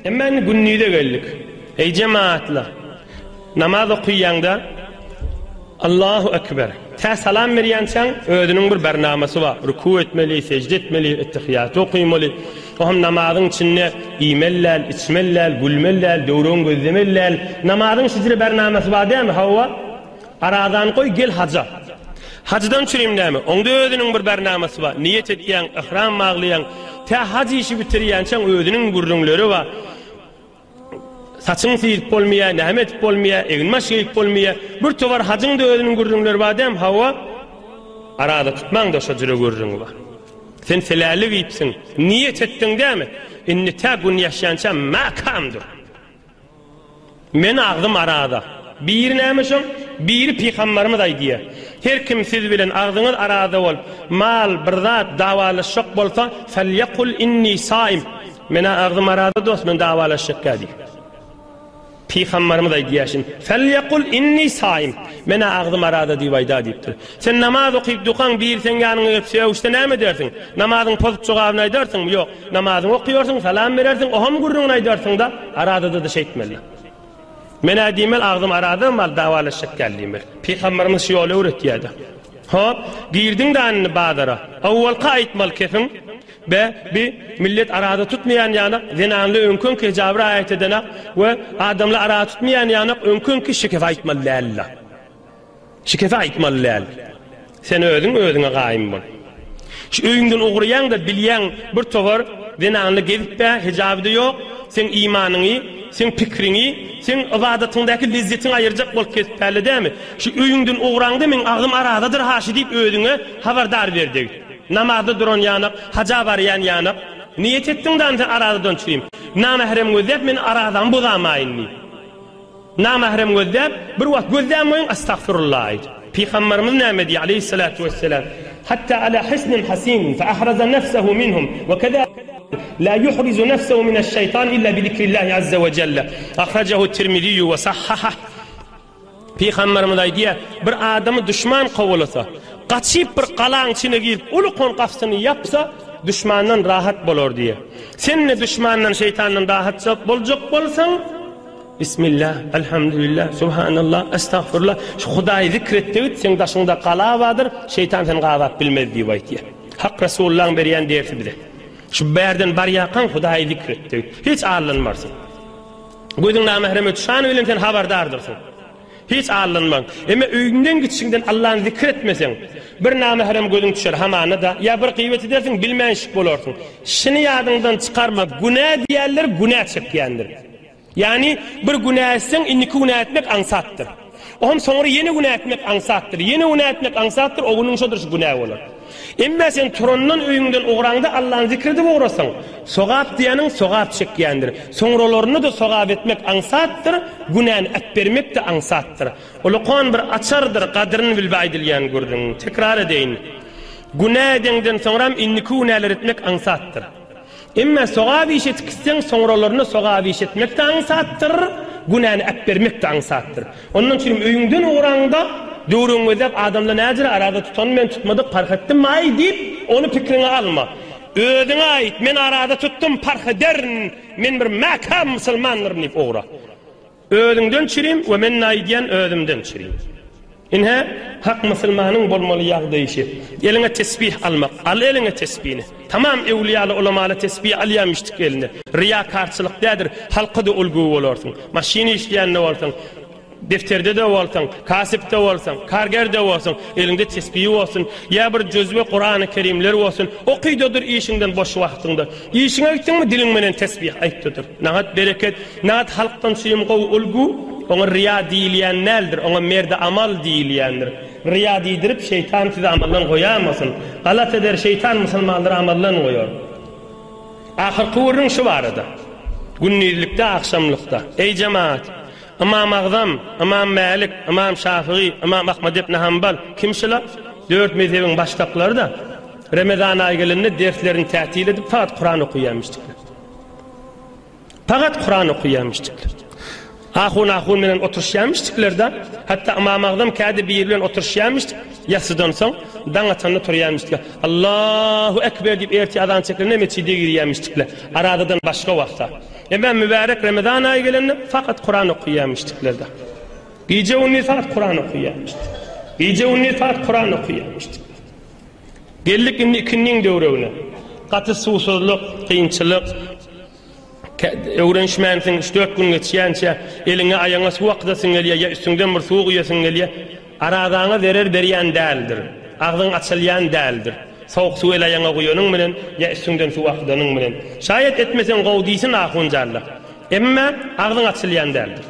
Emma indi gündize geldik. Eý jemagatlar! Namaz okaýaňda Allahu Ekber. Tä salam berýänçäň özüniň bir bernamasy bar. Ruku etmeli, sejde etmeli, ettehiýaty okymaly. O hem namazyň içinde iýmeli däl, içmeli däl, gülmeli däl, döwrüňi gözlemeli däl. Namazyň şijre bernamasy bar dälmi? Hawa. Arazany goý, gel haja. Hajdan çürim näme? Oňda özüniň bir bernamasy bar. Niýet etýäň, yhram baglaýaň. Tä haj işi bitirýänçäň özüniň gürrüňleri bar. Saçyň syryp bolmaýar, näme edip bolmaýar, eginbaş geýip bolmaýar. Bir towar hajyň-da özüniň gürrüňleri bar dämi? Hawa. Araza tutmaň-da şo jüre gürrüňi bar. Sen selälik iýipsiň, niýet etdiň dämi? Indi tä gün ýaşýança mäkäm dur. Men agzym araza. Biri näme şoň? Biri pygambarymyz aýdýar. Her kim siz bilen agzyňyz araza bolup, mal, bir zat dawalaşjak bolsa, Felýekul inni saim. Men-ä agzym araza dost, men dawalaşjakkä diý. Pygambarymyz aýdýar şuny. Felýekul inni saim. Men-ä agzym araza diýip aýda diýipdir. Sen namaz okyp dukaň biri seň ýanyňa gelip sögüşse näme edersiň? Namazyň pozup jogabyny aýdarsyňmy? Ýok. Namazyňy okaýarsyň, salam berersiň, oham gürrüňini aýdarsyň-da, arazada-da şeýtmeli. Men-ä diýmeli, agzym arada, mal dawalaşjak däl diýmeli. Pygamberimiz şu ýoly öwretýär-de. Hop, girdiň-de indi bazara. Owalky aýtmaly kefiň, Be, bi millet araza tutmaýan ýanak, zenanly öňki-öňki hijaby raýat edenak we adamly araza tutmaýan ýanak öňki-öňki şikefi aýtmaly däl-le. Şikesi aýtmaly däl. Sen özüň özüňe gaýym bol. Şu öýüňden ugraýaň-da bilýäň bir towar zenanly gezip-ä hijaby-da ýok, seň imanyňy, seň pikriňi, seň ybadatyňdaky lezzetiňi aýyrjak bolup gezip-äle dämi? Şu öýüňden ugraňda meň agzym arazadyr haşy diýip özüňe habardar berdeg. Namazda duran ýanak, haja barýan ýanak. Niýet etdiň-dä indi sen arazadan çürim. Namährem gözläp men arazamy bozamaýyn diýip. Namährem gözläp, bir wagt gözlän goýuň, Estagfirullah aýt. Pygamberimiz näme diýýär, aleýhissalatu wesselam, Hatta ala hisnin hasin, fe ahraza nefsehu minhum, we keza la yuhrizu nefsehu mineş-şeýtan illa bi zikrillahi azze we jelle. Ahrajahu Tirmiziýu we sahhahah. Pygamberimiz aýdýar, bir adamy duşman kowalasa, gaçyp bir galaň içine girip, uly kon gapysyny ýapsa, duşmandan rahat bolar diýýär. Sen-de duşmandan, şeýtandan rahat boljak bolsaň, Bismillah, Elhamdülillah, Subhanallah, Estagfurullah. Şu Hudaýy zikr etde git, seň daşyňda gala bardyr, şeýtan seni gabap bilmez diýip aýtýar. Hak Resulullahyň berýän dersi bize. Şu bärden barýarkaň Hudaýy zikr etde git. Hiç aldanmarsyň. Gözüň namähreme düşany bilen sen habardardyrsyň. Hiç aldanmaň. Emma öýüňden gidişiňden Allany zikr etmeseň, bir namährem gözüň düşer hamana-da, ýa bir gyýbat edersiň, bilmänşik bolarsyň. Şuny ýadyňdan çykarma, günä diýenler günä çekýändir. Ýagny, bir günä etseň, indiki günä etmek aňsatdyr. Ohm soňra ýene günä etmek aňsatdyr, ýene günä etmek aňsatdyr, o günüň şodur şu günä bolar. Emma sen turandan öýüňden ugraňda Allany zikr edip ugrasaň, sogap diýeniň sogap çekýändir. Soňralarynda-da sogap etmek aňsatdyr, günäni äpbermek-de aňsatdyr. Ulukan bir açardyr, gadryny bilip aýdylýan gürrüň. Tekrar edeýin. Günä edeňden soňram indiki günäleri etmek aňsatdyr. Emma sogap iş etip gitseň, soňralarynda sogap iş etmek-de aňsatdyr, günäni äpbermek-de aňsatdyr. Ondan üçin öýüňden ugraňda, döwrüňi gözläp, adamlar näjüre araza tutany men tutmadyk, parh etdim-aý diýip, ony pikiriňe alma. Özüňe aýt, men araza tutdum, parh ederin, men bir mäkäm musulmandyryn diýip ugra. Özüňden çirim we men aýdýan özümden çirim. Ine, hak musulmanyň bolmaly ýagdaýy şi. Eliňe tesbih almak. Al eliňe tesbini. Tamam öwlüýaly ulamaly tesbih alýamyşdyk eline. Ryýakarçylyk dädir. Halka-da ulgy bolarsyň. Maşyn işleýän-de bolsaň, defterde-de bolsaň, kasyp-da bolsaň, karger-de bolsaň, eliňde tesbihi bolsun, ýa bir jüzwe Kurany Kerimler bolsun, oky-da dur işiňden boş wagtyňda. Işiňe gitdiňmi diliň menen tesbih aýt-da dur. Nagat bereket. Nagt halkdan çüýüm gowy ulgu, oňa ryýa diýilýän däldir, oňa merdi amal diýilýändir. Ryýa diýdirip şeýtan sizi amaldan goýamasyn. Galat eder şeýtan musulmanlary amaldan goýar. Ahyrky gürrüň şu barada. Gündizlikde agşamlykda. Eý jemagat! Ymam Agzam, Ymam Mälik, Ymam Şafygy, Ymam Ahmad ibn Hanbal kim şular? Dört mezhebiň başdaklary-da. Remezan aýy gelende derslerini tätil edip fakat Kuran okaýarmyşdyklar. Fakat Kuran okaýarmyşdyklar. Ahun-ahun bilen oturyşýarmyşdyklar-da, hatda Ymam Agzam käde biri bilen oturyşýarmyşdyk, ýassydan soň, daň atanda turýarmyşdyklar. Allahu Ekber diýip ertir azan çekilende metjide girýärmişdikler. Arazadan başga wagtda. Emma mübärek Remezan aýy gelende fakat Kuran okaýarmyşdyklar-da. Gije-gündiz fakat Kuran okaýarmyşdyk. Gije-gündiz fakat Kuran okaýarmyşdyk. Geldik indi ikindiň döwregine. Gaty suwsuzlyk, kynçylyk. Öwrenişmänsiň, üç-dört gün geçýänçä, eliňe, aýagyňa suw akydasyň gelýär ýa üstüňden bir suw guýasyň gelýär. Arazaňa zerer berýän däldir. Agzyň açylýan däldir. Sowuk suw el-aýagyňa guýanyň bilen ýa üstüňden suw akydanyň bilen. Şaýat etmeseň gowy diýsin ahun jalla. Emma agzyň açylýan däldir.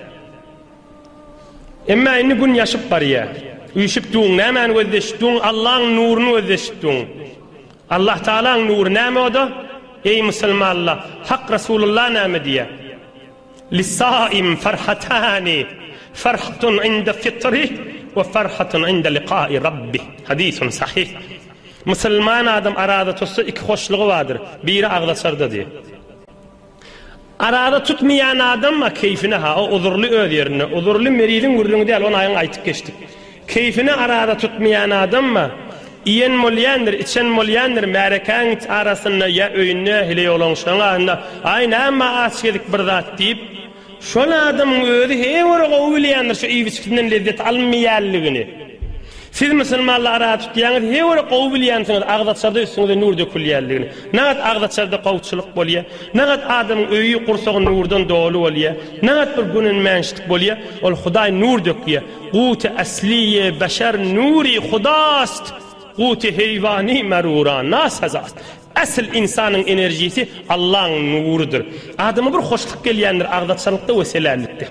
Emma indi gün ýaşyp barýar. Üýşüp duň, nämäni gözleşip duň? Allaň nuruny gözleşip duň. Allah Tagalaň nury näme o-da? Eý musulmanlar, Hak Resulullah näme diýýär? Lissaim farhatani, farhatun inde fitrih we farhatun inde likai rabbih. Hadisun sahih. Musulman adam araza tutsa iki hoşlugy bardyr. Biri agzaçarda diýýär. Araza tutmaýan adam-a keýfine ha, o uzurly öz ýerinde. Uzurly meriziň gürrüňi däl, ony aýyň aýtyp geçdik. Keýfine araza tutmaýan adam-a, iýen bolýandyr, içen bolýandyr, märekäň arasynda ýa öýünde, heleý-oglanşygyň arasynda, Aý, näme aç gezik bir zat diýip, şol adamyň özi heý bir gowy bilýändir şu iýip-içgisinden lezzet almaýanlygyny. Siz musulmanlar araza tutýaňyz, heý bir gowy bilýänsiňiz agzaçarda üstüňize nur dökülýänligini. Nagat agzaçarda gowçulyk bolýar, nagat adamyň öýi, gursagy nurdan doly bolýar, nagat bir gönenmänçlik bolýar, ol Hudaý nur dökýär. Guty asliýe beşer nury Hudast, guty heýwany merura nasazast. Asyl ynsanyň enerjisi Allaň nurudyr. Adama bir hoşluk gelýändir agzaçarlykda we selällikde.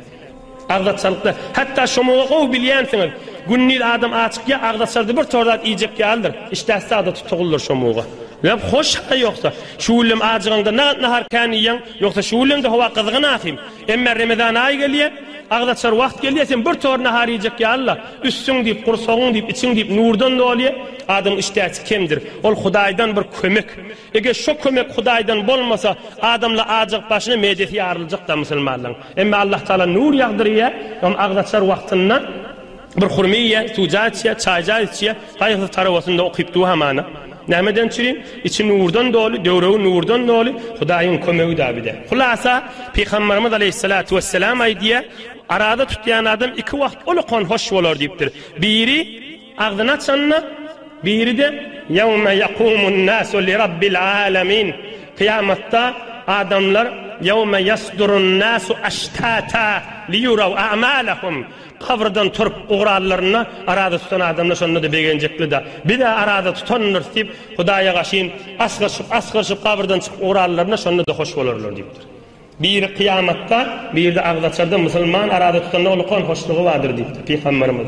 Agzaçarlykda, hatda şomuga gowy bilýänsiňiz, gündiz adam açykýa, agzaçarda bir tor zat iýjek ýalydyr, işdäsi zada tutuglydyr şomuga. Lep hoş-ha ýogsa, şu günlem ajygaňda nagt nahar kän iýýäň, ýogsa şu günlem-de howa gyzgyn ahym. Emme Remezan aýy gelýä, agzaçar wagt gelýä, sen bir tor nahar iýjek ýaly-la, üstüň diýip, gursagyň diýip, içiň diýip nurdan dolýa, adamyň işdäsi kemdir. Ol Hudaýdan bir kömek. Eger şo kömek Hudaýdan bolmasa, adamlar ajygyp başyna medesi ýaryljak-da musulmanlaryň. Emma Allah Tagala nur ýagdyrýar, oň agzaçar wagtynda bir hurma iýýär, suwja içýär, çaýja içýär, gaýgysyz tarawasyny-da okyp dur hamana. Nämeden çürin? Içi nurdan doly, döwregi nurdan doly, Hudaýyň kömegi-dä bir-de. Hulasa, Pygamberimiz aleýhissalatu wesselam aýdýar, Araza tutýan adam iki wagt ullakan hoş bolar diýipdir. Biri, Agzyny açanda, biri-de, Ýewme ýakumun-nasu li-rabbil alemin, Kyýamatda adamlar, Ýewme ýasdurun-nasu aştata liýuraw a'malahum, Gabyrdan turup ugranlarynda araza tutan adamlar şonda-da begenjekli-de, Biz-ä araza tutandyrys diýip, Hudaýa gaşyn asgyryşyp-asgyryşyp gabyrdan çykyp ugranlarynda şonda-da hoş bolarlar diýipdir. Biri kyýamatda, biri-de agzaçarda musulman araza tutanda ullakan hoşlugy bardyr diýipdir Pygamberimiz.